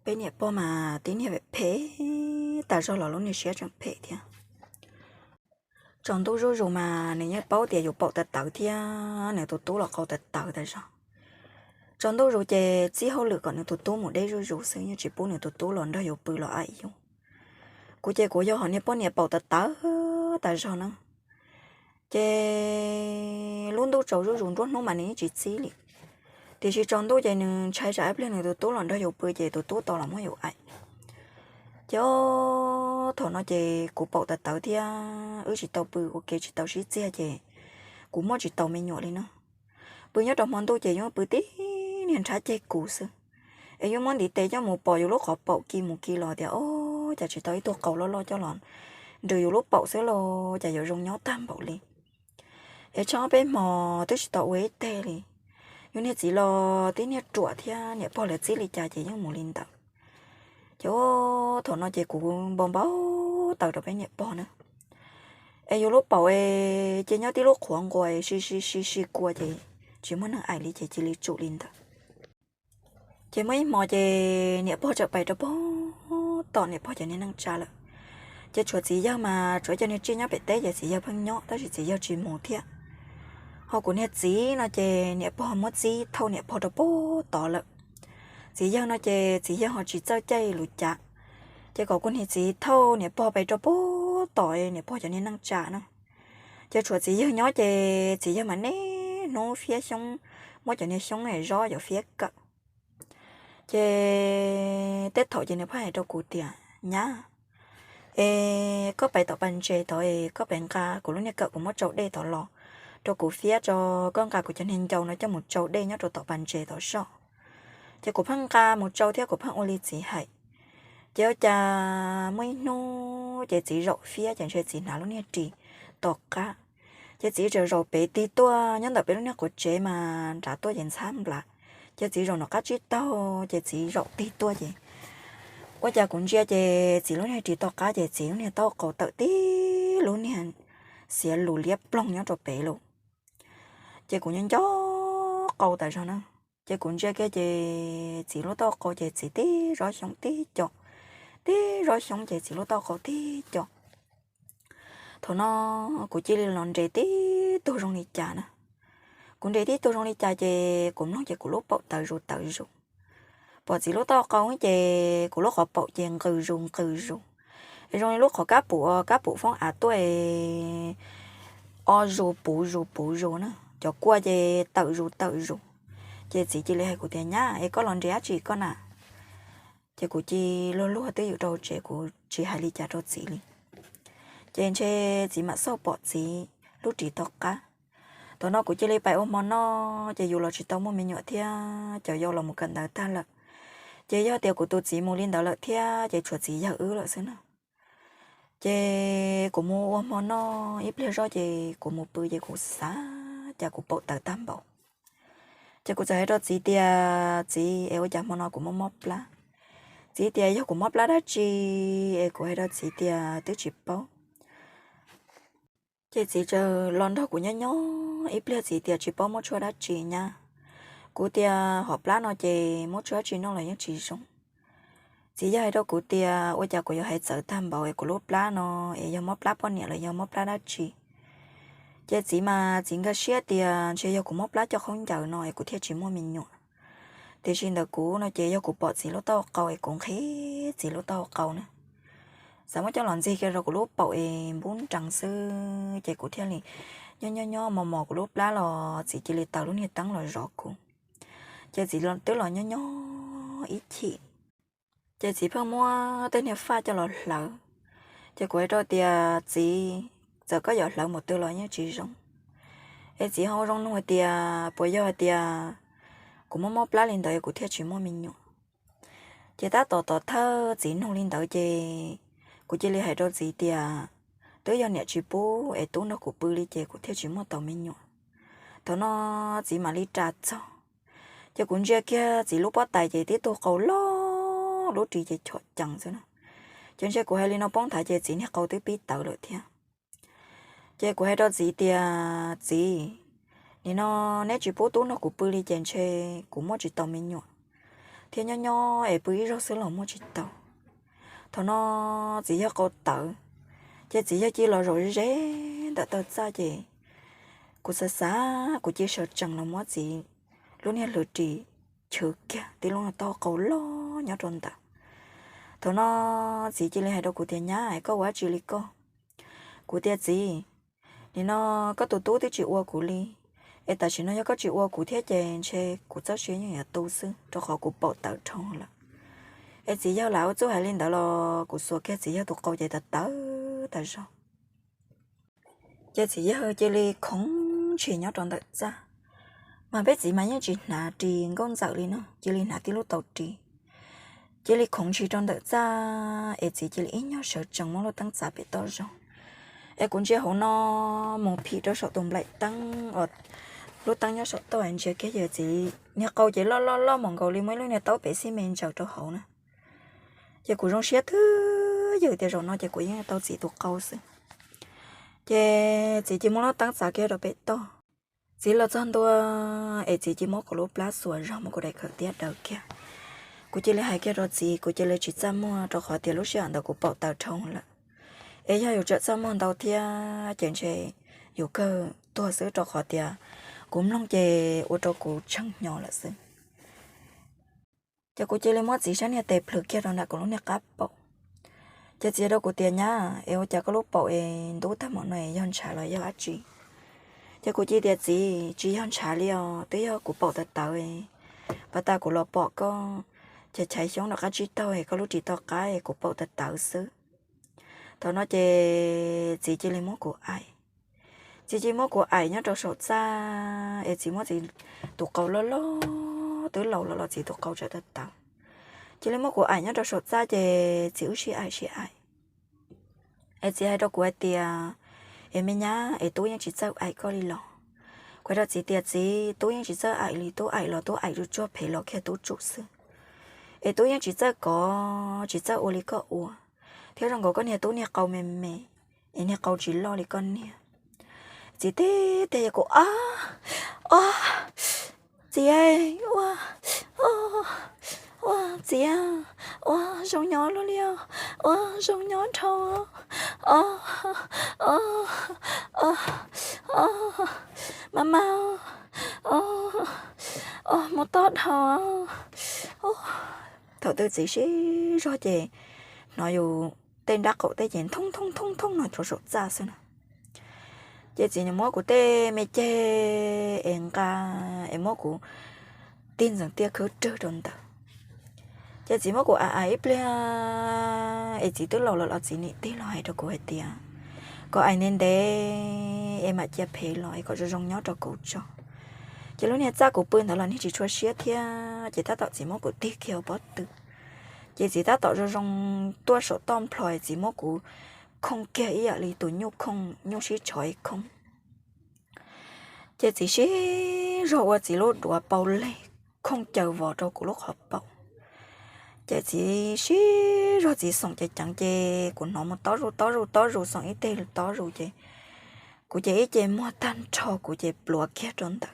Peb niam pog mas tib niag phem tas zog los lub niag siab tseem phem thiab. Tsaus ntuj zuj zus mas nws yeej paub tias yus paum tawv tawv thiab nws tus tub los qau tawv tawv tas zog. Tsaus ntuj zus ces txib hauj lwm kom nws tus tub mus deb zuj zus xwb, yeej tsis pub nws tus tub los nrog yus pw los aim yus. Kuv ces kuv yog hom niag poj niam paum tawv tawv tas zog na. Ces lub ntuj tsaus zuj zus, nruab hnub mas nws yeej tsis txib li. Tiam sis tsaus ntuj ces nws ntshai tsam ib pliag nws tus tub los nrog yus pw ces tus tub tau los muab yus aim. Ces thaum no ces kuv paum tawv tawv thiab wb tsis tau pw ua ke tsis tau sib txiag ces kuv muaj tsis tau me nyuam li no. Pw nyob rau hmo ntuj ces yuav pw tib niag nrhab ceg kuv xwb. Es yuav muab ntiv tes coj mus pom yus lub qhov paum ki mus ki los tias, o, cas tsis tau ib tug qau loj loj coj los nrws yus lub paum xwb los cas yuav zoo nyob tag npaum li. Es tshaib ob peb hmos twb tsis tau ua ib teg li. Yus niag txiv los tib niag ruam thiab niam pog lawv txib li cas ces yeej mus li ntawd. Ces thaum no ces kuv npau npau taws rau peb niam pog na. Es yus lub paum es ces nyob tib lub qhuav nquas si si si si kua ces tsis muaj neeg aim li ces cia li tsum li ntawd. Ces muaj ib hmo ces niam pog txawm pais rau pem tom niam pog cov niag neej tsa lawm. Ces tshuav txiv yawg mas tshuav cov niag tsiaj nyob pem teb ces txiv yawg pheej nyob tab sis txiv yawg tsis mus thiab. Ho kuv niag txiv no ces niam pog muab txib thauj niam pog rau pem tod lawm. Txiv yawg no ces txiv yawg ho tsis txawj caij lus cav, ces kom kuv niag txiv thauj niam pog pais rau pem tom niam pog cov niag neej tsa na. Ces tshuav txiv yawg nyob ces txiv yawg mas niaj hnub fiab xyoob, muab cov niag xyoob zob yuav fiab kawm. Ces tej thaum ces nws pheej hais rau kuv tias, Nyab, es koj pais tom pas ntses tod es koj pais nqa kuv lub niag kawm kuv muab tsau dej tod los rau kuv fiab tso, koj nqa kuv cov niag ncau no coj mus tsau dej nyob rau tom pas ntses tod soj. Ces kuv pheej nqa mus tsau thiab kuv pheej ua li txiv hais. Ces ua cas muaj ib hnub ces txiv zaum fiab ces ntshe txiv hnav lub niag ris tom qab, ces txiv txawm zaum pem tig tuaj nyob ntawm peb lub niag quav tsev mas nrad tuaj ces ntxhab nplas. Ces txiv zaum nram qab tsib taug ces txiv zaum tig tuaj ces ua cas kuv ntsia ces txiv lub niag ris tom qab ces txiv lub niag taub hau qau tawm tib lub niag xiav lus liab ploog nyob rau pem lawm. Ces kuv nyob nco qau tas zog na. Ces kuv ntsia kiag ces txiv lub taub hau qau ces txiv tib zob xyoob tib co, tib zob xyoob ces txiv lub taub hau qau tib co. Thaum no kuv cia li los nres tib tug zoo li cas na. Kuv nres tib tug zoo li cas ces kuv mloog ces kuv lub paum tawv zus tawv zus. Pom txiv lub taub hau qau ces kuv lub qhov paum ces nqws zus nqws zus, zoo li lub qhov kab pum, kab pum foob av tuaj, o zus puv zus puv zus na, cov kua ces tawm zus tawm zus. Ces txiv cia li hais kuv tias, Nyab, es koj los nres dab tsi koj na? Ces kuv cia li luag luag twj ywm rau tsev, kuv tsis hais li cas rau txiv li. Ces ntshe txiv mam xauj pom txiv lub ris tom qab. Thaum no kuv cia li pais ua hmo noj, ces yus los tsis tau muaj me nyuam thiab, cov yau los mus kawm ntawv tag lawm. Ces yog tias kuv tus txiv mus li ntawd lawm thiab ces tshuav txiv yawg wb lawm xwb na. Ces kuv mus ua hmo noj ib pliag zoj ces kuv mus pw ces kuv xav cas kuv paum tawv tag npaum. Ces kuv txawm hais rau txiv tias, Txiv, es ua cas hmo no kuv mob mob plab? Txiv tias, Yog kuv mob plab dab tsi? Es kuv hais rau txiv tias, Twb tsis paub. Ces txiv txawm los nrog kuv nyob nyob ib pliag, txiv tias, Tsis paub muab tshuaj dab tsi nyab? Kuv tias, Hom plab no ces muab tshuaj dab tsi noj los yeej tsis zoo. Txiv yawg hais rau kuv tias, Ua cas kuv yuav hais txawv tag npaum es kuv lub plab no es yog mob plab poj niam los yog mob plab dab tsi? Ces txiv mas txiv nkag siab tias ntshe yog kuv mob plab coj khaub ncaws no es kuv thiaj tsis muaj me nyuam. Tiam sis ntawm kuv no ces yog kuv pom txiv lub taub hau qau es kuv nqhis txiv lub taub hau qau na, xav muab coj los ntxig kiag rau kuv lub paum es npub nrees xwb ces kuv thiaj li nyob nyob nyob mos mos kuv lub plab los txiv cia li taws lub niag teeb los zov kuv. Ces txiv twb los nyob nyob ib chim, ces txiv pheej muab tej niag faj coj los hlawv. Ces kuv hais rau tias, Txiv, txawm koj yuav hlawv mus twg los yeej tsis zoo. Es txiv ho zoo nug hais tias, Puas yog hais tias kuv mob mob plab li ntawd kuv thiaj tsis muaj me nyuam? Ces tab tom tom thawj txiv nug li ntawd ces kuv cia li hais rau txiv tias, Twb yog niam tsis pub es tub nrog kuv pw li ces kuv thiaj tsis muaj tau me nyuam. Thaum no txiv mam li ras txog, ces kuv ntsia kiag txiv lub pob tais ces tib tug qau loj, lub ris ces chom cees xwb na. Ces ntshe kuv hais li no poob nthav ces txiv niag qau twb pib tawv lawm thiab. Ces kuv hais rau txiv tias, Txiv, nim no neb tsis pub tub nrog kuv pw li ces ntshe kuv muaj tsis tau me nyuam. thiab nyob nyob es pw ib zaug xwb los muaj tsis tau. Thaum no txiv yawg qau tawv, ces txiv yawg cia li los zaum ze ze ntawm taw txaj ces kuv xav xav kuv cia li sawv tsees los muab txiv lub niag hlwv ris chwv kiag tib lub niag taub hau qau loj nyob rau ntawd. Thaum no txiv cia li hais rau kuv tias, Nyab, koj ua dab tsi li koj? Kuv tias, Txiv, nim no koj tus tub twb tsis ua kuv li, es tam sim no yog koj tsis ua kuv thiab ces ntshe kuv txoj sia yeej yuav tu xwb rau qhov kuv paum tawv dhau lawm. Es txiv yawg lam ua txuj hais li ntawd los kuv xuas kiag txiv yawg tus qau ces tawv tawv tas zog. Ces txiv yawg cia li khoov ntshis nyob rau ntawm txaj, mas peb txiv mas yeej tsis hnav ris nkauj ntxawm li no, cia li hnav tib lub tau ris, cia li khoov ntshis rau ntawm txaj es txiv cia li ib nyuag sawv tsees muab lub teeb txav pem toj zog. Es kuv ntsia hauv no mus phim rau saum tus nplaim teeb uas lub teeb nyob saum toj es ntsia kiag yawg txiv niag qau ces loj loj loj mus nkaus li muaj ib lub niag taub pem xib me ntsaws rau hauv na. Ces kuv zoo siab twb yog tias zaum no ces kuv yeej tau txiv tus qau xwb. Ces txiv cia li muab lub teeb txav kiag rau pem toj. Txiv los txog ntua es txiv cia li muab kuv lub plab xuas zog muab kuv daim khawm tiab daws kiag. Kuv cia li hais kiag rau txiv, kuv cia li tsis txaj muag rau qhov tias lub sij hawm ntawd kuv paum tawv dhau lawm. Es yog yus tseem txaj muag ntau thiab ces ntshe yus kawg tuag xwb rau qhov tias kuv mloog ces ua rau kuv tshee hnyo lawm xwb. Ces kuv cia li muab txiv sab niag tes plhws kiag rau nram kuv lub niag qab paum. Ces txiv rau kuv tias, Nyab, es ua cas koj lub paum es ntub tag npaum no es yog ntshav los yog dab tsi? Ces kuv cia li tias, Txiv, tsis yog ntshav li os, twb yog kuv paum tawv tawv. Pas tas kuv los pom koj chais chais xyoob nram qab tsib taug es koj lub ris to qab es kuv paum tawv tawv xwb. Thaum no ces txiv cia li muab kuv aim. Txiv cia li muab kuv aim nyob rau saum txaj es txiv muab txiv tus qau loj loj, twb laus los los txiv tus qau tseem tawv tawv. Cia li muab kuv aim nyob rau saum txaj ces txiv wb sib aim sib aim. Es txiv hais rau kuv hais tias, Es me nyab, es tub yeej tsis txawj aim koj li los? Kuv hais rau txiv tias, Txiv, tub yeej tsis txawj aim li, tub aim los tub aim tsuj tsuag phem los kiag tub tsum xwb. Es tub yeej tsis txawj kov, tsis txawj ua li koj ua, thiab zoo nkaus koj niag tub niag qau me me, es niag qau tsis loj li koj niag. Txiv teb tias, Yog kuv, o, o, txiv, ua, o, ua, txiv, ua zoo nyob luaj li os, ua zoo nyob dhau, o, o, o, o, mas mas, o, o, mus tob dhau. Thaum twg txiv sib zog ces hnov yus tej nrab qaum tej ces nthoob nthoob nthoob nthoob no rau saum txaj xwb na. Ces txiv muab kuv tej me ceg es nqa, es muab kuv tig ntxeev tiaj khwb rwg rau ntawd. Ces txiv muab kuv aim aim ib pliag, es txiv twb laus lawm los txiv nim tig los hais rau kuv hais tias, Kom aim ntev ntev es mam cia phem los es kom zoo zoo nyob rau kuv tso. Ces lub niag txaj kuv pw ntawd los niag tsis tshua siab thiab, ces tab tom txiv muab kuv tig kiag ua pob tw. Ces txiv tab tom zoo zoo tuaj saum toj nplho, txiv muab kuv khooj kiag ib yam li tus nyuj khooj, nyuj sib tshov ib khooj. Ces txiv sib zog ua txiv lub duav pau leg khooj caws vos rau kuv lub qhov paum. Ces txiv sib zog txiv xoom ceev ceev ces kuv hnov mus tob zuj tob zuj tob zuj xoom ib teg tob zuj ces kuv ces ib ce muag tag nrho kuv ces pluav kiag rau ntawd.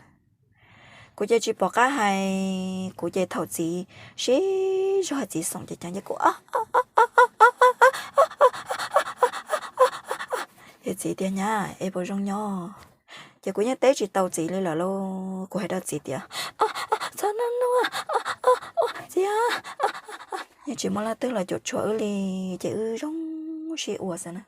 Kuv ces tsis pom qab hais, kuv ces thaum txiv sib zog txiv xoom ceev ceev ces kuv Ces txiv tias, Nyab, es puas zoo nyob? Ces kuv yeej teb tsis tau txiv li lawm lauj. Kuv hais rau txiv tias, Txhob nug, txiv, yeej tsis muaj leej twg los cuam tshuam wb li, ces wb zoo sib ua xwb na.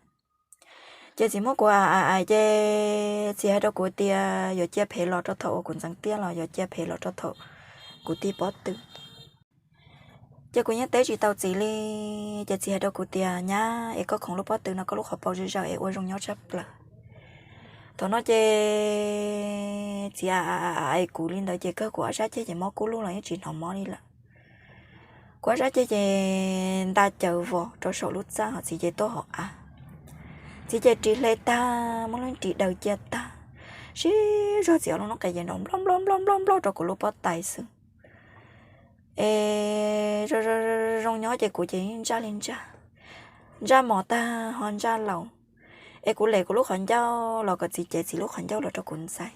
Ces txiv muab kuv aim aim aim ces txiv hais rau kuv tias yuav cia phem los rau thaum uas kuv ntxeev tiaj los yuav cia phem los rau thaum kuv tig pob tw. Ces kuv yeej teb tsis tau txiv li. Ces txiv hais rau kuv tias, Nyab, es koj khoov lub pob tw no koj lub qhov paum zig zaws es ua zoo nyob tshaj plaws. Thaum no ces txiv aim kuv li ntawd ces kawg kuv ob sab ceg ces mob kub lug los yeej tsis hnov mob li lawm. Kuv ob sab ceg ces nta caws vos rau saum lub txaj, ho txiv ces tuaj hauv av. Txiv ces ris hle tag, muab lub ris daws cia tag, sib zog txiv ob lub noob qes ces nrov nploj nploj nploj nploj rau kuv lub pob tais xwb. Es zoo nyob ces kuv ces ntsaj li ntsaj, ntsaj mos tag ho ntsaj laus. Es kuv lem kuv lub qhov ncauj los kom txiv cev txiv lub qhov ncauj los rau kuv ntxais.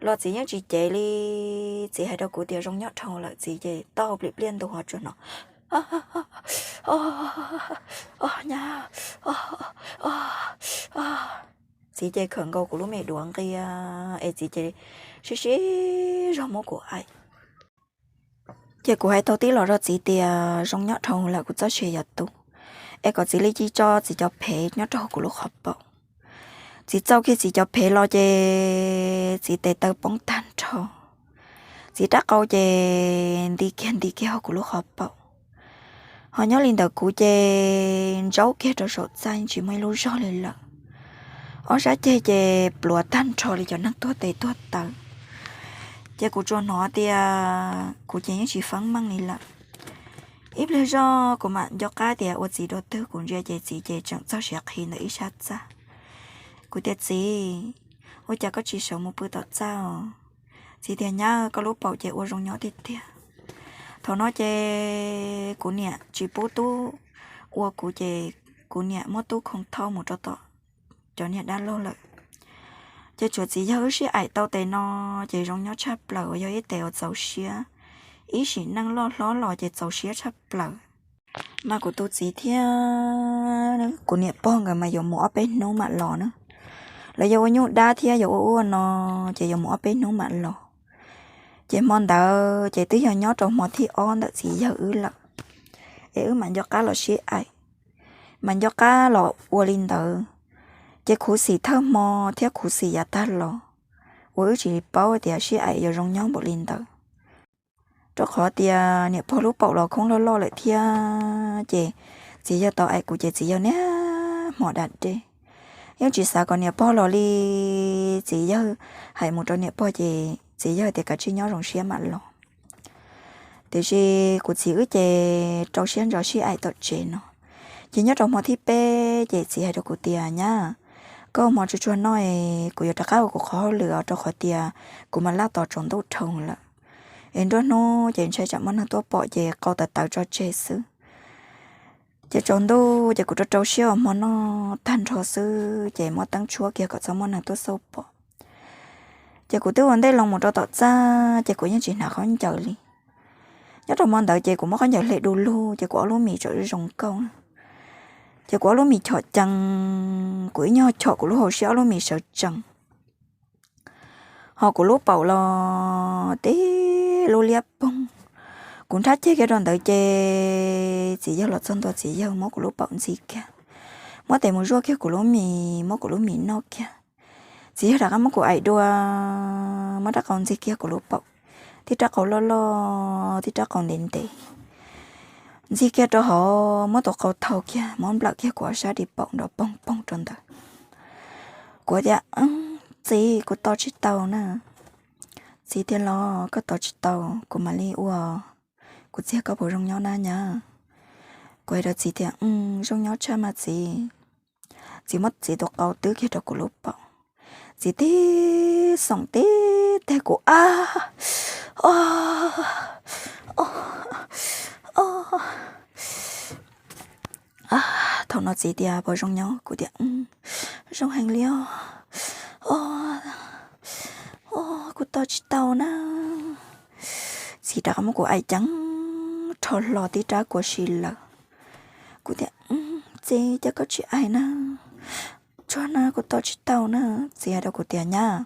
los txiv yeej tsis cev li. Txiv hais rau kuv tias zoo nyob dhau lawm, txiv ces tau plim pliaj ntu ho tsuas hnov, o, nyab, o. Txiv ces khawm nkaus kuv lub me duav nqia, es txiv ces sib sib zog muab kuv aim. Ces kuv hais tau tib los rau txiv tias zoo nyob dhau lawm, kuv txoj sia yuav tu, es kom txiv li cia tso txiv cov phev nyob rau hauv kuv lub qhov paum. Txiv txau kiag txiv cov phev los ces txiv tes taw poob tag nrho. Txiv rab qau ces nti kiag nti kiag hauv kuv lub qhov paum. Ho nyob li ntawd kuv ces ntsaub kiag rau saum txaj tsis muaj ib lub zog li lawm. Ob sab ceg ces pluav tag nrho li cov neeg tuag tes tuag taw. Ces kuv tsuas hnov tias kuv ces yeej tsis feeb meej li lawm. Ib pliag zog kuv mam nco qab tias ua txiv dua twg, kuv ntsia ces txiv ces tseem txog siav qhi ntawm ib sab txaj. Kuv tias, txiv, ua cas koj tsis sawv mus pw tom txaj os? Txiv tias, nyab, koj lub paum ces ua zoo nyob tiag tiag. Thaum no ces kuv niam tsis pub tub ua kuv ces kuv niam muab tub khoo thauj mus rau tom cov niag dab laug lawm. Ces tshuav txiv yawg wb sib aim tau tes no ces zoo nyob tshaj plaws uas yog ib tes uas txaus siab, ib sim neej loj hlob los ces txaus siab tshaj plaws. Mas kuv tus txiv thiab kuv niam pog nkawd mas yuav mus ob peb hnub mam los na. Lawv yuav ua nyuj dab thiab yuav ua ub ua no, ces yuav mus ob peb hnub mam los. Ces hmo ntawd ces twb yog nyob rau hmo thib ob ntawm txiv yawg wb lawm, es wb mam nco qab los sib aim, mam nco qab los ua li ntawd. Ces khuv xim thawj hmo thiab khuv xim yav tag los, uas wb tsis paub tias sib aim yuav zoo nyob npaum li ntawd. Rau qhov tias niam pog lub paum los khoob loj loj lawm thiab, ces txiv yawg tau aim kuv ces txiv yawg niaj hmo da dej, yeej tsis xav kom niam pog los li. Txiv yawg hais mus rau niam pog ces txiv yawg tias kav tsij nyob zoo siab mam los. Tiam sis kuv txiv wb ces rau siab ntso sib aim tom tsev no. Ces nyob rau hmo thib peb ces txiv hais rau kuv tias, nyab, koj ua hmo tsuag tsuag no es kuv yuav rov qab ua kuv qhov hauj lwm os, rau qhov tias kuv mas laj tos tsaus ntuj dhau lawm. Es nruab hnub ces ntshai tsam muaj neeg tuaj pom ces qau tawv tawv tso tseg xwb. Ces tsaus ntuj ces kuv rau rau siab ua hmo noj tag nrho xwb ces muab teeb tshuab kiag kom txhob muaj neeg tuaj xauj pom. Ces kuv twb ua ntej loo mus rau tom txaj ces kuv yeej tsis hnav khaub ncaws li. Nyob rau hmo ntawd ces kuv muab khaub ncaws hle du lug ces kuv ob lub mis tseem zoo nkauj. Ces kuv ob lub mis chom cees, kuv ib nyuag chom kuv lub hauv siab ob lub mis sawv tsees. Ho kuv lub paum los tib lub liab poog. Kuv nrhab ceg kiag rau ntawd ces txiv yawg los txog ntua txiv yawg muab kuv lub paum ntxig kiag, muab tes mus zuaj kiag kuv lub mis, muab kuv lub mis noj kiag. Txiv yawg rov qab muab kuv aim dua, muab rab qau ntxig kiag kuv lub paum, tib rab qau loj loj tib rab qau ntev ntev. Ntxig kiag rau hauv, muab tus qau thau kiag, muab nplawm kiag kuv ob sab di paum nrov poog poog rau ntawd. Kuv tias, txiv, kuv tos tsis tau na. Txiv tias, los koj tos tsis tau kuv mam li ua, kuv txiag koj puas zoo nyob na nyab? Kuv hais rau txiv tias, zoo nyob tshaj mas txiv. Txiv muab txiv tus qau twb kiag rau kuv lub paum, txiv tib xoom tib teg kuv a, o, o, o. Thaum no txiv tias, puas zoo nyob? Kuv tias, zoo heev li os. O, o, kuv tos tsis tau na. Txiv rov qab muab kuv aim ceev rho hlo tib rab kua si lawm. Kuv tias, txiv, cas koj tsis aim na? Tsuag na, kuv tos tsis tau na. Txiv hais rau kuv tias, nyab,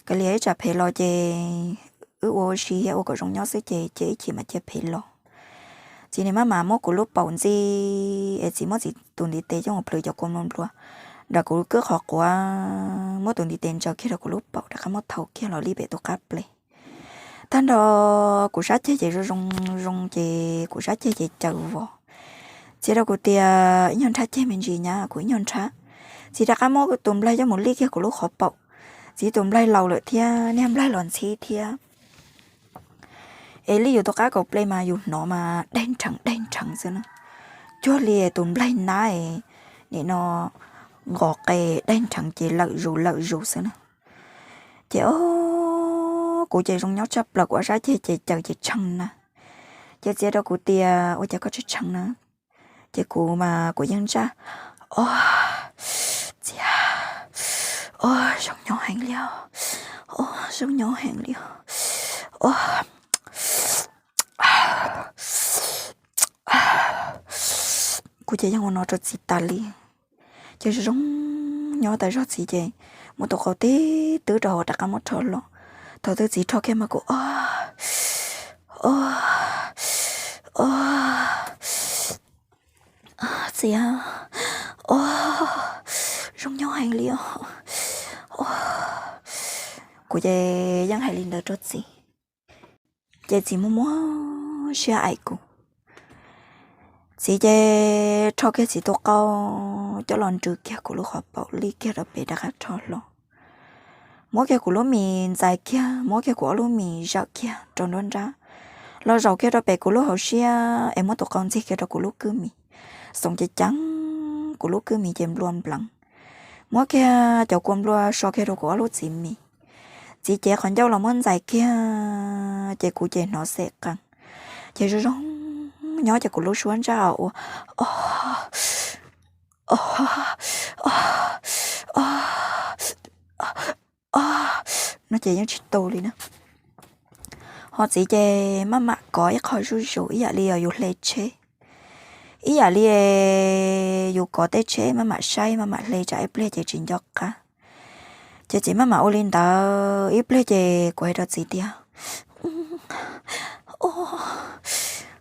kav liam, ib tsam phem los ces wb ua ua si thiab ua kom zoo nyob xwb ces cia ib chim mas cia phem los. Txiv nim maj mam muab kuv lub paum ntxig es txiv muab txiv tus ntiv tes coj mus plhws cov kua nplua nplua nram kuv kwb qhov quav, muab tus ntiv tes ntsaws kiag rau kuv lub paum rov qab muab thau kiag los li pem tus qab ples. Tag nrho kuv sab ceg ces zoo zoo zoo ces kuv sab ceg ces caws vos. Txiv rau kuv tias, ib nyuag nrhab ceg me ntsis nyab, kuv ib nyuag nrhab. Txiv rov qab muab tus nplaig coj mus lij kiag kuv lub qhov paum. Txiv tus nplaig laus lawm thiab, niag nplaig los ntxhib thiab. Es lij yus tus qab kaum ples mas yus hnov mas daig nrheev daig nrheev xwb na. Cuag li tus nplaig nab, nim no nqos qe daig nrheev ces lawm zus lawm zus xwb na. Ces o, kuv ces zoo nyob tshaj plaws, kuv ob sab ceg ces caws ces tshee na. Ces txiv rau kuv tias, ua cas koj tshee tshee na? Ces kuv mas kuv yeej ntsaj, o, txiv, o, zoo nyob heev li os, o, zoo nyob heev li. Kuv ces yeej ua no rau txiv tas li, ces zoo zoo nyob tas zog txiv ces muab tus qau tib twb rau hauv rov qab muab rho los. Thaum twg txiv rho kiag mas kuv o, o, o, txiv, o, zoo nyob heev li os. Kuv ces yeej hais li ntawd rau txiv, ces txiv muaj muaj siab aim kuv. Txiv ces rho kiag txiv tus qau coj los nrws kiag kuv lub qhov paum li kiag rau pem rov qab rho hlo. Muab kiag kuv lub mis ntxais kiag, muab kiag kuv ob lub mis zawm kiag rau nruab nrab, los zaum kiag rau pem kuv lub hauv siab es muab tus qau ntxig kiag rau kuv lub kwj mis, xoom ceev ceev kuv lub kwj mis ces nplua npleev. Muab kiag cov kua nplua so kiag rau kuv ob lub txiv mis. Txiv cev qhov ncauj los muab ntxais kiag ces kuv ces hnov xem qees, ces zoo zoo nyob ces kuv lub suab ntsaj ua o, o, o, o, no ces yeej tsis tu li na. Ho txiv ces maj mam kov ib qho zuj zus ib yam li yus hle tsheb, ib yam li yus kov tej tsheb maj mam saib maj mam hle tsam ib pliag ces tsis nco qab. Ces txiv maj mam ua li ntawd ib pliag ces kuv hais rau txiv tias, o,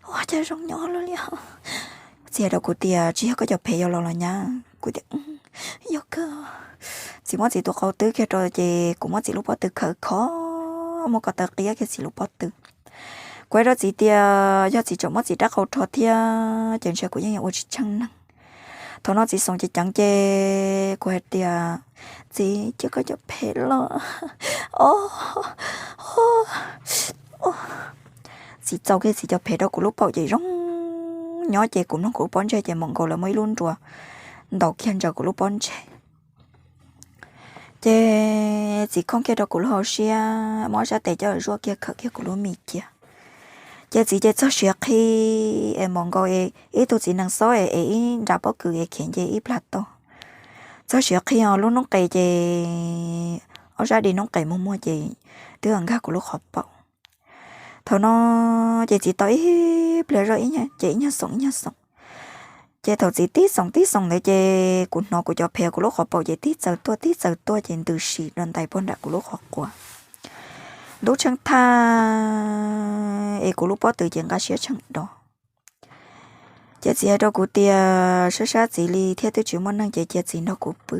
ua cas zoo nyob luaj li. Txiv hais rau kuv tias tsis yog koj cov phem yuav los los nyab. Kuv tias yog kawg. Txiv muab txiv tus qau twb kiag rau ces kuv muab txiv lub pob tw khawm khov, muab ko taw qiab kiag txiv lub pob tw. Kuv hais rau txiv tias yog txiv tseem muab txiv rab qau rho thiab ces ntshe kuv yeej yuav ua tsis tsheej neeg. Thaum no txiv xoom ceev ceev ces kuv hais tias txiv, cia koj cov phem los, o, o. Txiv txaus kiag txiv cov phem rau kuv lub paum ces zoo nyob ces kuv mloog kuv lub pob ntseg ces mam nkaus lawv muaj ib lub nruas ntaus kiag ntsaws kuv lub pob ntseg. Ces txiv khooj kiag rau kuv lub hauv siab, muab sab tes coj zuaj kiag khawm kiag kuv lub mis cia. Ces txiv ces txog siav qhi es mam nkaus es ib tug txiv nees xob es ib nra pob kws es khiav nce ib plag tog. Txog siav qhi os, lub noob qes ces ob sab di noob qes muag muag ces twb nkag kuv lub qhov paum. Thaum no ces txiv tau ib pliag zoj ces ib nyuag xoom ib nyuag xoom. Ces thaum txiv tib xoom tib xoom ntawd ces kuv hnov kuv cov phem kuv lub qhov paum ces tib txaws tuaj tib txaws tuaj ces ntws sim rau ntais puag nram kuv lub qhov quav. Ntub tsheej thaj es kuv lub pob tw ces nqa siab tsheej do. Ces txiv hais rau kuv tias sab sab txiv li thiab twb tsis muaj neeg ces cia txiv nrog kuv pw.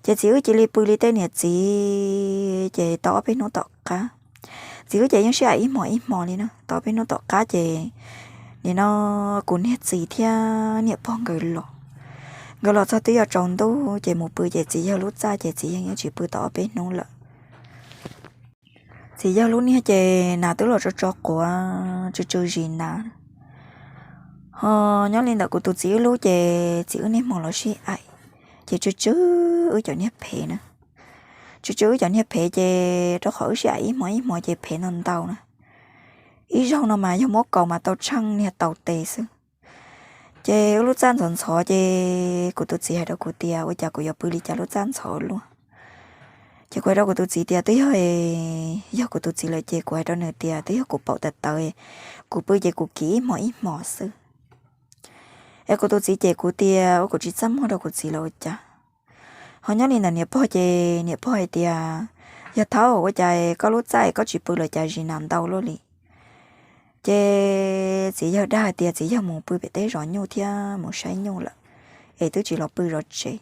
Ces txiv wb cia li pw li tej niam txiv ces tau ob peb hnub tom qab. Txiv wb ces yeej sib aim ib hmo ib hmo li na, tau ob peb hnub tom qab ces nim no kuv niag txiv thiab niam pog nkawd los. Nkawd los txog twb yuav tsaus ntuj ces mus pw ces txiv yawg lub txaj ces txiv yawg yeej tsis pw tau ob peb hnub lawm. Txiv yawg lub niag ces nas twb los tso tso quav tsw tsw zis nas. Ho nyob li ntawm kuv tus txiv wb lub ces txiv wb niaj hmo los sib aim, ces tsw tsw wb cov niag phem na. Tsw tsw wb cov niag phem ces rau qhov wb sib aim ib hmo ib hmo ces phem ntau ntau na. Ib zaug no mas yog muab kaus mas tau tsheej niag tau tes xwb. Ces wb lub txaj ntxhov ntxhov ces kuv tus txiv hais rau kuv tias ua cas kuv yuav pw li cas lub txaj ntxhov luaj. Ces kuv hais rau kuv tus txiv tias twb yog, yog kuv tus txiv lawm ces kuv hais rau nws tias twb yog kuv paum tawv tawv, kuv pw ces kuv kiv ib hmo ib hmo xwb. Es kuv tus txiv ces kuv tias ua kuv tsis txaj muag rau kuv txiv los ua cas. Ho nyob li ntawm niam pog ces niam pog hais tias yog thaum ua cas koj lub txaj es koj tsis pw lawm cas zis nas ntau luaj li. Ces txiv yawg dag hais tias txiv yawg mus pw pem teb zov nyuj thiab mus saib nyuj lawm, es twb tsis los pw zov tsev.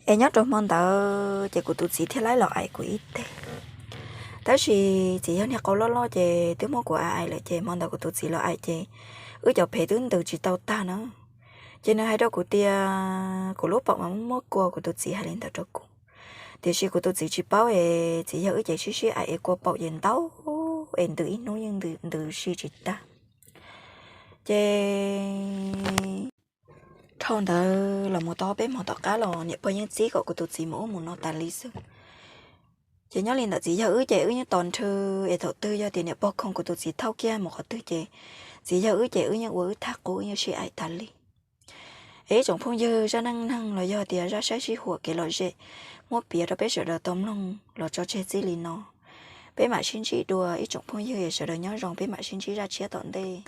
Es nyob rau hmo ntawd ces kuv tus txiv thiaj li los aim kuv ib teg. Tab sis txiv yawg niag qau loj loj ces twb muab kuv aim aim lawm ces hmo ntawd kuv tus txiv los aim ces wb cov phem twb ntws tsis tau tag na. Ces nws hais rau kuv tias kuv lub paum mas muaj kua, kuv tus txiv hais li ntawd rau kuv. Tiam sis kuv tus txiv tsis paub es txiv yawg wb ces sib sib aim es kua paum ces ntau es ntws ib hnub yeej ntws si tsis tag. Ces dhau ntawd los mus tau peb hmo tom qab los niam pog yeej txib kom kuv tus txiv mus ub mus no tas li xwb. Ces nyob li ntawm txiv yawg wb ces wb yeej tos nrhw es thaum twg yog tias niam pog khoom kuv tus txiv thauj kiag mus qhov twg ces txiv yawg wb ces wb yeej ua wb thaj qub wb yeej sib aim tas li. Es ib tsoom phooj ywg zaj neej neeg los yog tias zaj saib sib huam kev lom zem muab piav rau peb sawv daws tau mloog los tso tseg txij li no. Peb mam sib ntsib dua ib tsoom phooj ywg, sawv daws nyob zoo, peb mam sib ntsib zaj tshiab tom ntej.